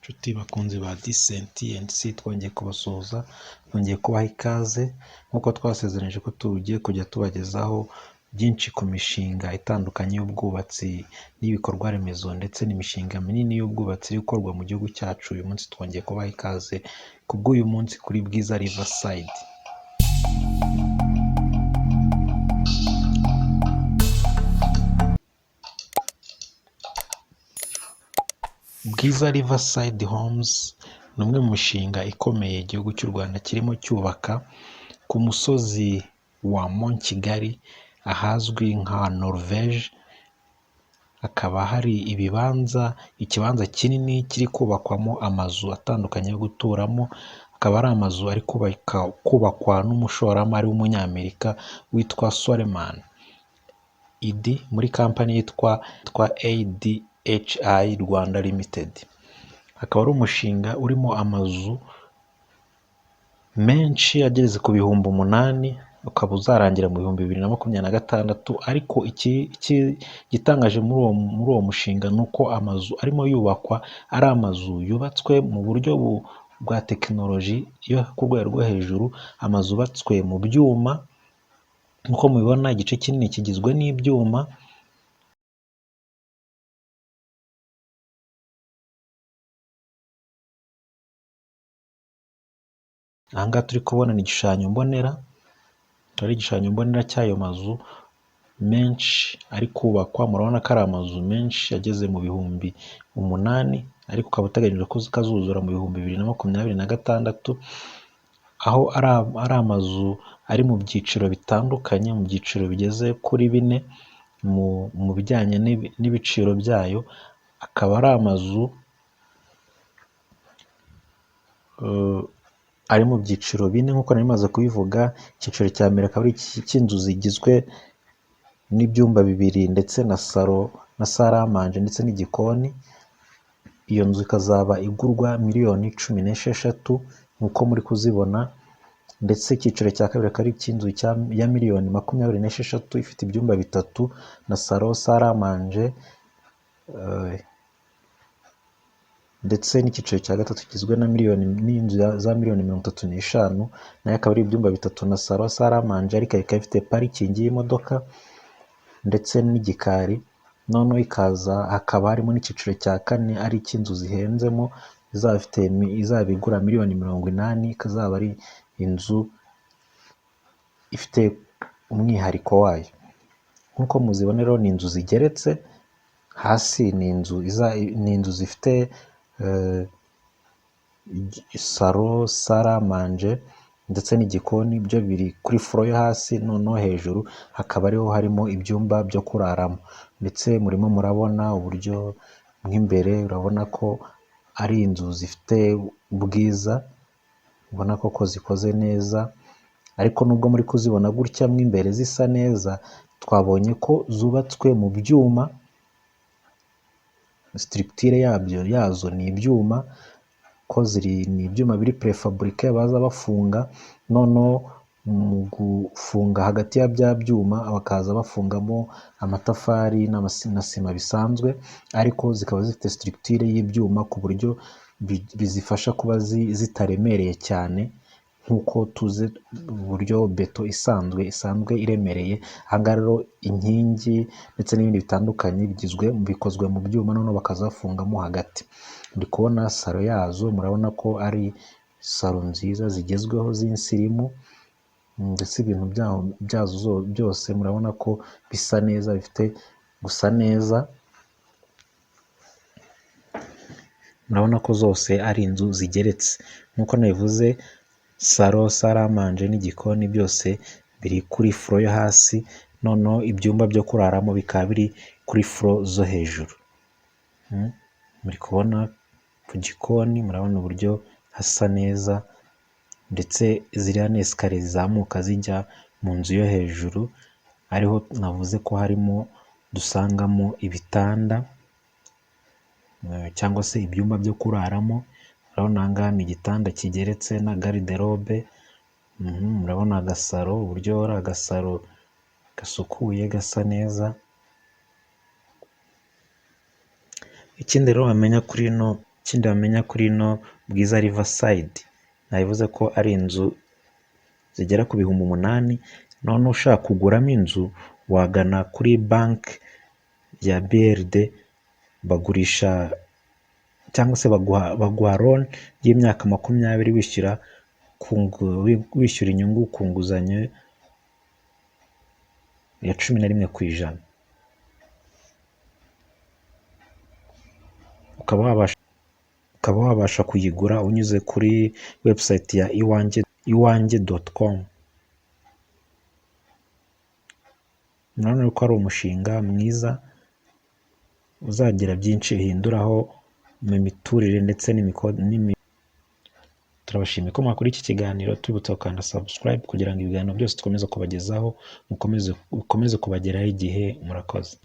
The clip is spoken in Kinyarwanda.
Nshuti bakunzi ba Decent NC, twongeye kubasuhuza, twongeye kubaha ikaze nk'uko twasezeranyije ko tugiye kujya tubagezaho byinshi ku mishinga itandukanye y'ubwubatsi n'ibikorwa remezo, ndetse n'imishinga minini y'ubwubatsi iri gukorwa mu gihugu cyacu. Uyu munsi twongeye kubaha ikaze ku bw'uyu munsi kuri Bwiza Riverside. Bwiza Riverside Homes ni umwe mu mishinga ikomeye igihugu cy'u Rwanda kirimo cyubaka ku musozi wa Mont Kigali ahazwi nka Norvège, hakaba hari ibibanza, ikibanza kinini kiri kubakwamo amazu atandukanye yo guturamo, akaba ari amazu ari kubakwa n'umushoramari w'umunyamerika witwa Soleman Idi muri kampani yitwa ADHI Rwanda Limited. Akaba ari umushinga urimo amazu menshi ageze ku 8000, ukaba uzarangira mu 2026, ariko igitangaje muri uwo mushinga ni uko amazu arimo yubakwa ari amazu yubatswe mu buryo bwa tekinoloji yo ku rwego rwo hejuru, amazu yubatswe mu byuma nk'uko mubibona igice kinini kigizwe n'ibyuma. Aha ngaha turi kubona ni igishushanyo mbonera, akaba ari igishushanyo mbonera cy'ayo mazu menshi ari kubakwa, murabona ko ari amazu menshi ageze mu 8000, ariko ukaba uteganyijwe ko kazuzura mu 2026, aho ari amazu ari mu byiciro bitandukanye, mu byiciro bigeze kuri bine mu bijyanye n'ibiciro byayo, akaba ari amazu ari mu byiciro bine nk'uko nari maze kubivuga. Icyiciro cya mbere akaba ari icy'inzu zigizwe n'ibyumba bibiri ndetse na salo na saramanje ndetse n'igikoni, iyo nzu ikazaba igurwa miliyoni 16 nk'uko muri kuzibona, ndetse icyiciro cya kabiri akaba ari icy'inzu ya miliyoni 26 ifite ibyumba bitatu na salo, saramanje, ndetse n'icyiciro cya gatatu kigizwe na miliyoni n'inzu za miliyoni 35, nayo akaba ari ibyumba bitatu na salo, saramanje, ariko ikaba ifite parikingi y'imodoka ndetse n'igikari, noneho ikaza hakaba harimo n'icyiciro cya kane ari icy'inzu zihenzemo izaba igura miliyoni 80, ikazaba ari inzu ifite umwihariko wayo. Nk'uko muzibona rero ni inzu zigeretse, hasi ni inzu zifite salo, saramanje ndetse n'igikoni, byo biri kuri furo yo hasi, noneho hejuru hakaba ariho harimo ibyumba byo kuraramo, ndetse murimo murabona uburyo mo imbere urabona ko ari inzu zifite ubwiza, ubona ko zikoze neza, ariko nubwo muri kuzibona gutya mo imbere zisa neza, twabonye ko zubatswe mu byuma, sitirikitire yabyo yazo ni ibyuma, ko ziri ni ibyuma biri purefaburike baza bafunga, noneho mu gufunga hagati ya bya byuma bakaza bafungamo amatafari na sima bisanzwe, ariko zikaba zifite sitirikitire y'ibyuma ku buryo bizifasha kuba zitaremereye cyane nk'uko tuzi uburyo beto isanzwe iremereye. Aha ngaha rero inkingi ndetse n'ibindi bitandukanye bigizwe bikozwe mu byuma, noneho bakazafungamo hagati. Ndi kubona salo yazo, murabona ko ari salo nziza zigezweho z'insirimu, ndetse ibintu byazo byose murabona ko bisa neza, bifite gusa neza, murabona ko zose ari inzu zigeretse. Nk'uko nabivuze salo, saramanje n'igikoni byose biri kuri furo yo hasi, noneho ibyumba byo kuraramo bikaba biri kuri furo zo hejuru. Muri kubona ku gikoni, murabona uburyo hasa neza, ndetse ziriya ni esikariye zizamuka zijya mu nzu yo hejuru, ariho navuze ko harimo dusangamo ibitanda cyangwa se ibyumba byo kuraramo. Urabona aha ngaha ni igitanda kigeretse na gariderobe, murabona agasaro uburyo ari agasaro gasukuye gasa neza. Ikindi rero wamenya kuri ino Ikindi wamenya kuri ino Bwiza Riverside, nabivuze ko ari inzu zigera ku 8000. None ushaka kuguramo inzu wagana kuri banki ya BRD, bagurisha cyangwa se baguha loan y'imyaka 20, wishyura inyungu ku nguzanyo ya 11%. Ukaba wabasha kuyigura unyuze kuri website ya iwanjye, iwanjye.com. Murabona ko ari umushinga mwiza uzagira byinshi uhinduraho mu miturire ndetse. Turabashimiye ko mwakora iki kiganiro, tubibutsa gukanda subscribe kugira ngo ibiganiro byose dukomeze kubagezaho bikomeze kubageraho igihe. Murakoze.